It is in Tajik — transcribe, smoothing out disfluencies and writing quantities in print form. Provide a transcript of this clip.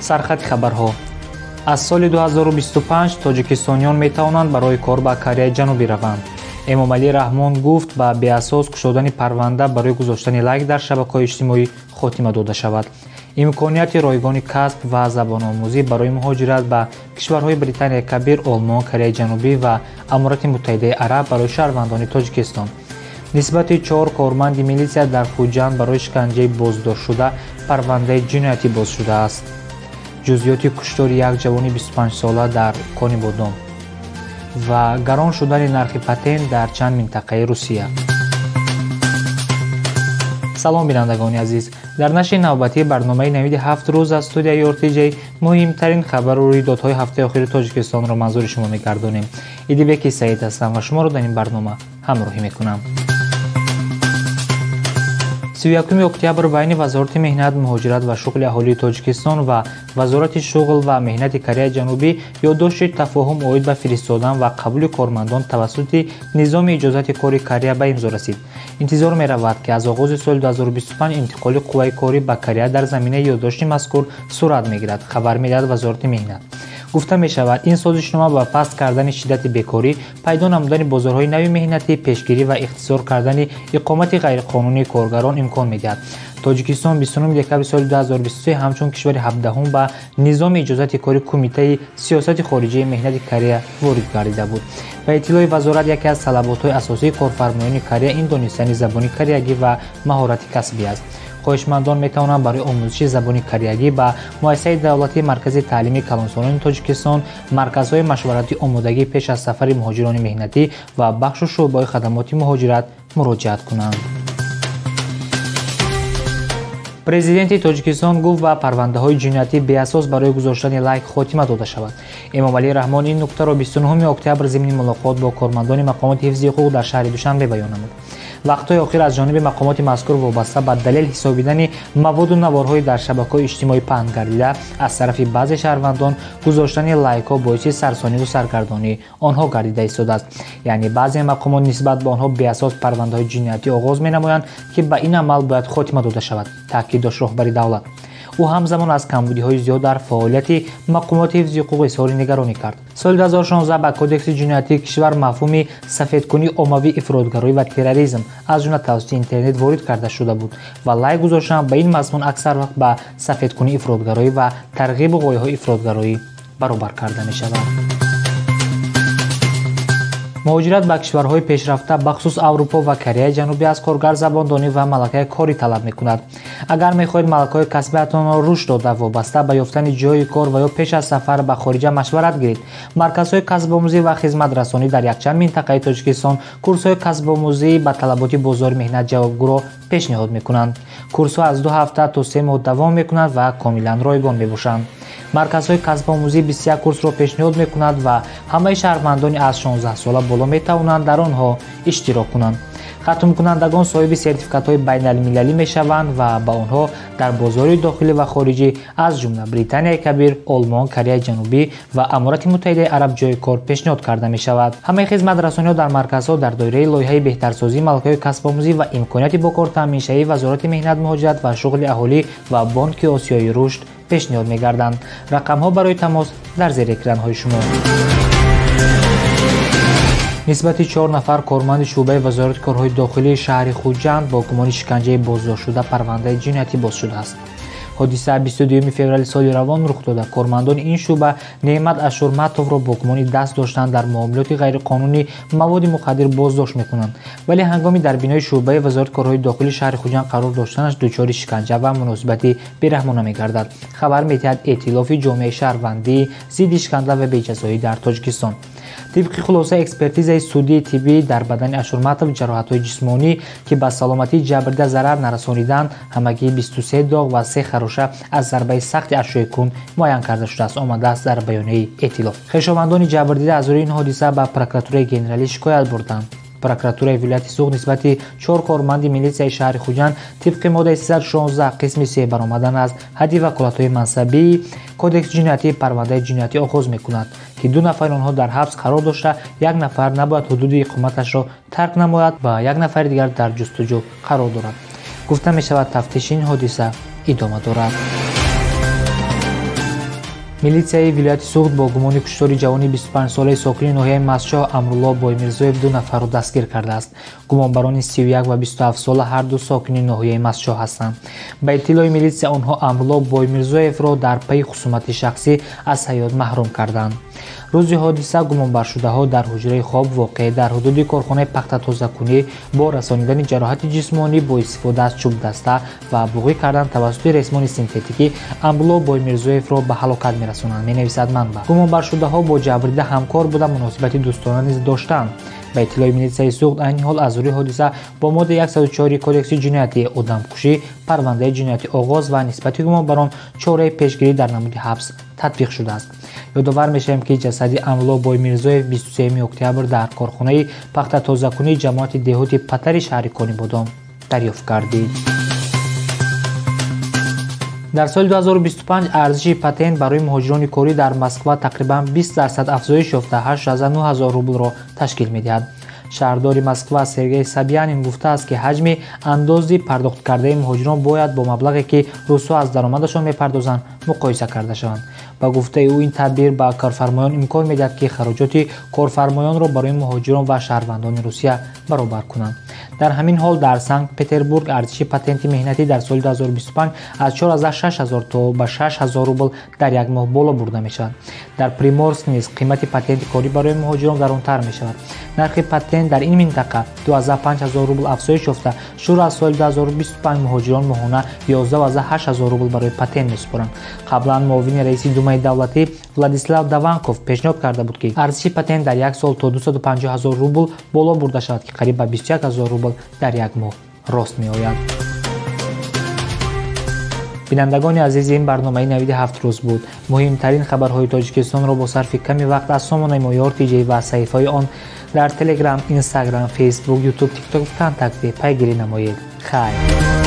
Сархати хабарҳо. Аз соли 2025 тоҷикистониён метавонанд барои кор ба Кореяи Ҷанубӣ раванд. Эмомалӣ Раҳмон гуфт, ба беасос кушодани парванда барои гузоштани лайк дар шабакаҳои иҷтимоӣ хотима дода шавад. Имконияти ройгони касб ва забономӯзӣ барои муҳоҷират ба кишварҳои Британияи Кабир, Олмон, Кореяи Ҷанубӣ ва Аморати Муттаҳидаи Араб барои шаҳрвандони Тоҷикистон. Нисбати 4 корманди милитсия дар Хуҷанд барои шиканҷаи боздоштшуда парвандаи ҷиноятӣ боз шудааст. Ҷузъиёти куштори як ҷавони 25-сола дар Конибодом ва гарон шудани нархи патент дар чанд минтақаи Русия. Салом, бинандагони азиз. Дар нашри навбатии барномаи навиди 7 рӯз аз студияи RTJ муҳимтарин хабару рӯйдодҳои ҳафтаи охири Тоҷикистонро манзури шумо мегардонем. Идибеки Саид ҳастам ва шуморо дар ин барнома ҳамроҳӣ мекунам. 31 октябр байни Вазорати меҳнат, муҳоҷират ва шуғли аҳолии Тоҷикистон ва Вазорати шуғл ва меҳнати Кореяи Ҷанубӣ ёддошти тафоҳум оид ба фиристодан ва қабули кормандон тавассути низоми иҷозати кори Корея ба имзо расид. Интизор меравад, ки аз оғози соли 2025 интиқоли қувваи корӣ ба Корея дар заминаи ёддошти мазкур сурат мегирад, хабар медиҳад Вазорати меҳнат. Гуфта мешавад, ин созишнома ба паст кардани шиддати бекорӣ, пайдо намудани бозорҳои нави меҳнатӣ, пешгирӣ ва ихтисор кардани иқомати ғайриқонунии коргарон имкон медиҳад. Тоҷикистон 29 декабри соли 2023 ҳамчун кишвари 17 ба низоми иҷозати кори Кумитаи сиёсати хориҷии меҳнати Корея ворид гардида буд. Ба иттилои вазорат, яке аз талаботҳои асосии корфармоёни Корея ин донистани забони кореягӣ ва маҳорати касбӣ аст. Хоҳишмандон метавонанд барои омӯзиши забони кореягӣ ба муассисаи давлатии Маркази таълими калонсолони Тоҷикистон, марказҳои машваратии омодагӣ пеш аз сафари муҳоҷирони меҳнатӣ ва бахшу шӯъбаҳои хадамоти муҳоҷират муроҷиат кунанд. Президенти Тоҷикистон гуфт, ба парвандаҳои ҷиноятӣ беасос барои гузоштани лайк хотима дода шавад. Эмомалӣ Раҳмон ин нуктаро 29 октябр зимни мулоқот бо кормандони мақомоти ҳифзи ҳуқуқ дар шаҳри Душанбе баён намуд. Вақтҳои охир аз ҷониби мақомоти мазкур вобаста ба далел ҳисобидани маводу наворҳои дар шабакаҳои иҷтимоӣ паҳн гардида аз тарафи баъзе шаҳрвандон гузоштани лайкҳо боиси сарсониву саргардонии онҳо гардида истодааст. Яъне баъзе мақомот нисбат ба онҳо беасос парвандаҳои ҷиноятӣ оғоз менамоянд, ки ба ин амал бояд хотима дода шавад, таъкид дошт роҳбари давлат. Ӯ ҳамзамон аз камбудиҳои зиёд дар фаъолияти мақомоти ҳифзи ҳуқуқ изҳори нигаронӣ кард. Соли 2016 ба Кодекси ҷиноятии кишвар мафҳуми сафедкунии оммавӣ, ифротгароӣ ва терроризм аз ҷумла тавассути интернет ворид карда шуда буд ва лайк гузоштан ба ин мазмун аксар вақт ба сафедкунии ифротгароӣ ва тарғибу ғояҳои ифротгароӣ баробар карда мешавад. Муҳоҷират ба кишварҳои пешрафта, бахусус Аврупо ва Кореяи Ҷанубӣ, аз коргар забондонӣ ва малакаи корӣ талаб мекунад. Агар мехоҳед малакаҳои касбиятонро рушд дода, вобаста ба ёфтани ҷойи кор ва ё пеш аз сафар ба хориҷа машварат гиред. Марказҳои касбомӯзӣ ва хизматрасонӣ дар якчанд минтақаи Тоҷикистон курсҳои касбомӯзӣ ба талаботи бозори меҳнат ҷавобгӯро пешниҳод мекунанд. Курсҳо аз 2 ҳафта то 3 моҳ давом мекунанд ва комилан ройгон мебошанд. Марказҳои касбомӯзӣ 21 курсро пешниҳод мекунад ва ҳамаи шаҳрвандони аз 16 сола боло метавонанд дар онҳо иштирок кунанд. Хатмкунандагон соҳиби сертификатҳои байналмилалӣ мешаванд ва ба онҳо дар бозори дохилӣ ва хориҷӣ аз ҷумла Британияи Кабир, Олмон, Кореяи Ҷанубӣ ва Аморати Муттаҳидаи Араб ҷойи кор пешниҳод карда мешавад. Ҳамаи хизматрасониҳо дар марказҳо дар доираи лоиҳаи беҳтарсозии малакаҳои касбомӯзӣ ва имконияти бо кор таъминшавии Вазорати меҳнат, муҳоҷират ва шуғли аҳолӣ ва Бонки Осиёи Рушд пешниҳод мегарданд. Рақамҳо барои тамос дар зери экранҳои шумо. Нисбати 4 нафар корманди шӯъбаи Вазорати корҳои дохилии шаҳри Хуҷанд бо гумони шиканҷаи боздоштшуда парвандаи ҷиноятӣ боз шудааст. Ҳодиса 22 феврали соли равон рух дода. Кормандони ин шӯъба Неъмат Ашурматовро бо гумони даст доштан дар муомилоти ғайриқонунии маводи мухаддир боздошт мекунанд, вале ҳангоми дар бинои шӯъбаи Вазорати корҳои дохилии шаҳри Хуҷанд қарор доштанаш дучори шиканҷа ва муносибати бераҳмона мегардад, хабар медиҳад Эътилофи ҷомеаи шаҳрвандии зидди шиканҷа ва беҷазоӣ дар Тоҷикистон. Тибқи хулосаи экспертизаи судии тиббӣ дар бадани Ашурматов ҷароҳатҳои ҷисмонӣ, ки ба саломатии ҷабрдида зарар нарасониданд, ҳамагӣ 23 доғ ва 3 хароша аз зарбаи сахти ашёи кун муайян карда шудааст, омадааст дар баёнияи эътилоф. Хешовандони ҷабрдида аз рӯи ин ҳодиса ба прокуратураи генералӣ шикоят бурданд. Прокуратураи вилояти Суғд нисбати 4 корманди милитсияи шаҳри Хуҷанд тибқи моддаи 316 қисми 3 баромадан аз ҳадди ваколатҳои мансабии Кодекси ҷиноятӣ парвандаи ҷиноятӣ оғоз мекунад, ки 2 нафари онҳо дар ҳабс қарор дошта, 1 нафар набояд ҳудуди иқоматашро тарк намояд ва 1 нафари дигар дар ҷустуҷӯ қарор дорад. Гуфта мешавад, тафтиши ин ҳодиса идома дорад. Милитсияи вилояти Суғд бо гумони куштори ҷавони 25-солаи сокини ноҳияи Мастчоҳ Амрулло Боймирзоев 2 нафарро дастгир кардааст. Гумонбарони 31 ва 27 сола ҳарду сокини ноҳияи Мастчоҳ ҳастанд. Ба иттилои милитсия, онҳо Амрулло Боймирзоевро дар пайи хусумати шахсӣ аз ҳаёт маҳрум карданд. Рӯзи ҳодиса гумонбаршудаҳо дар ҳуҷраи хоб, воқеъ дар ҳудуди корхонаи пахтатозакунӣ, бо расонидани ҷароҳати ҷисмонӣ бо истифода аз чӯбдаста ва буғӣ кардан тавассути ресмони синтетикӣ Амрулло Боймирзоевро ба ҳалокат мерасонанд, менависад манбаъ. Гумонбаршудаҳо бо ҷабрдида ҳамкор буда, муносибати дӯстона низ доштанд. Ба иттилои милитсияи Суғд, айни ҳол аз рӯи ҳодиса бо моддаи 104 Кодекси ҷиноятӣ, одамкушӣ, парвандаи ҷиноятӣ оғоз ва нисбати гумонбарон чораи пешгирӣ дар намуди ҳабс татбиқ шудааст. Ёдовар мешавем, ки ҷасади Амрулло Боймирзоев 23 октябр дар корхонаи пахтатозакунии ҷамоати деҳоти Патари шаҳри Конибодом дарёфт гардид. Дар соли 2025 арзиши патент барои муҳоҷирони корӣ дар Москва тақрибан 20% афзоиш ёфта, 89 ҳазор рублро ташкил медиҳад. Шаҳрдори Москва Сергей Собянин гуфтааст, ки ҳаҷми андози пардохткардаи муҳоҷирон бояд бо маблағе, ки русҳо аз даромадашон мепардозанд, муқоиса карда шаванд. Ба гуфтаи ӯ, ин тадбир ба корфармоён имкон медиҳад, ки хароҷоти корфармоёнро барои муҳоҷирон ва шаҳрвандони Русия баробар кунанд. Дар ҳамин ҳол, дар Санкт Петербург арзиши патенти меҳнатӣ дар соли 2025 аз 46 ҳазор то ба 6 ҳазор рубл дар як моҳ боло бурда мешавад. Дар Приморск низ қимати патенти корӣ барои муҳоҷирон гаронтар мешавад. Нархи патент дар ин минтақа 25 ҳазор рубл афзоиш ёфта, шурӯъ аз соли 2025 муҳоҷирон моҳона 11,8 ҳазор рубл барои патент месупоранд. Қаблан муовини раиси Думаи давлатӣ Владислав Даванков пешниҳод карда буд, ки арзиши патент дар як сол то 250 ҳазор рубл боло бурда шавад, ки қариб ба 21 ҳазор рубл дар як моҳ рост меояд. Бинандагони азиз, ин барномаи «Навиди ҳафт рӯз» буд. Муҳимтарин хабарҳои Тоҷикистонро бо сарфи ками вақт аз сомонаи мо Ёр ТҶ ва саҳифаҳои он дар Телеграм, Инстаграм, Фейсбук, Ютуб, Тикток, Вконтакте пайгирӣ намоед. Хайр.